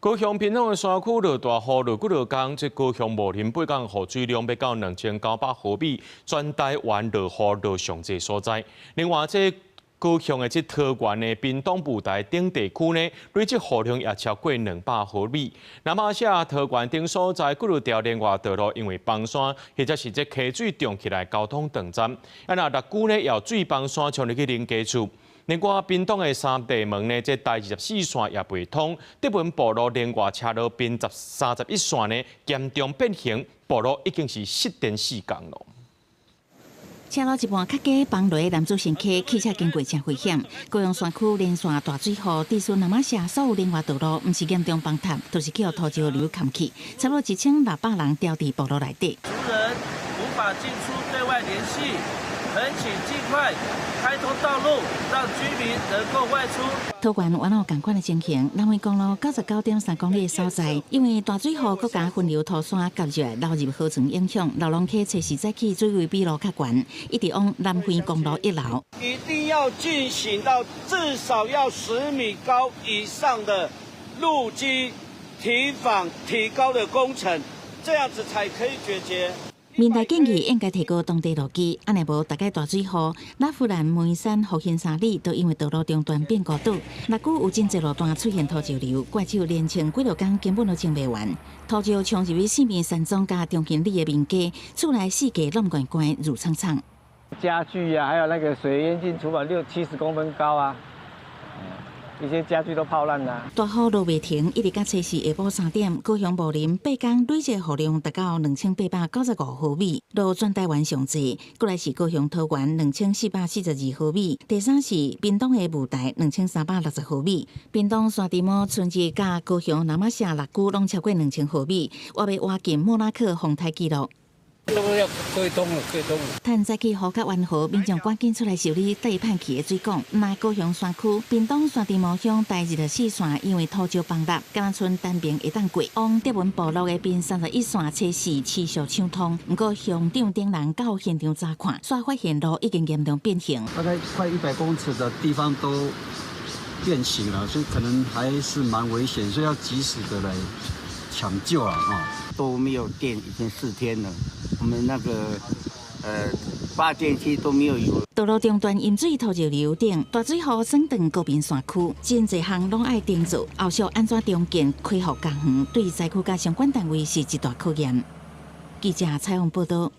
高雄屏東的山區落大雨，落幾落工，這高雄武林8工雨水量欲到2900毫米，全台灣落雨落上濟所在。另外，這高雄的這桃園的屏東霧台等地區呢，累積雨量也超過200毫米。那馬西亞桃園等所在幾落條連外道路因為崩山或者是這溪水漲起來，交通斷絕。啊，若六龜呢，有水崩山衝入去人家厝。另外，屏東的三地門呢，這台24線也袂通，德文部路連外車路邊31線呢，嚴重變形，部路已經是失電4工咯。車路一半較低，崩落男子乘客汽車經過誠危險。高雄山區連續大水雨，致使那瑪夏所有連外道路，毋是嚴重崩塌，就是予土石流崁去，差不多1600人牢佇部落內底。族人無法進出對外聯繫，懇請盡快開通道路，讓居民能夠外出。桃園原來有仝款的情形，南迴公路99.3公里的所在，因為大水雨閣加分流土山夾入來流入河床影響，荖濃溪初四早起水位比路較懸，一直往南迴公路溢流。一定要進行到至少要10米高以上的路基堤防提高的工程，這樣子才可以解決。民代建議應該提高當地路基，按呢無逐擺大水雨，拉弗蘭、梅山、福興三里都因為道路中斷變孤島。六龜有真濟路段出現土石流，怪手連清幾落工根本都清袂完。土石衝入去四面山莊佮中興里的民家，厝內四界攏懸懸挐氅氅。家具啊，還有那個水淹進廚房六七十公分高啊。一些家具都泡爛啦。大雨落袂停，一直到初四下晡3點，高雄武林8工累計雨量達到2895毫米，落全台灣上濟。過來是高雄桃園2442毫米，第三是屏東的霧台2360毫米。屏東山地毛春日佮高雄那瑪夏六龜攏超過2000毫米，話欲倚近莫拉克風颱紀錄。都要開通了，開通了。趁早起雨較溫和，民眾趕緊出來修理缀泮去的水管。若高雄山區屏東山地毛鄉台24線因為土石崩塌，敢若賰單爿會當過。往德文部落的屏31線初四持續暢通，毋過鄉長等人到現場查看，煞發現路已經嚴重變形。大概快100公尺的地方都變形了，所以可能還是蠻危險，所以要及時的來搶救啊！都沒有電，已經4天了。我們那個發電機都沒有油。道路中斷淹水土石流等，大水雨損斷高屏山區，真濟項攏愛重做，後續按怎重建恢復家園，對災區佮相關單位是一大考驗。記者採訪報道。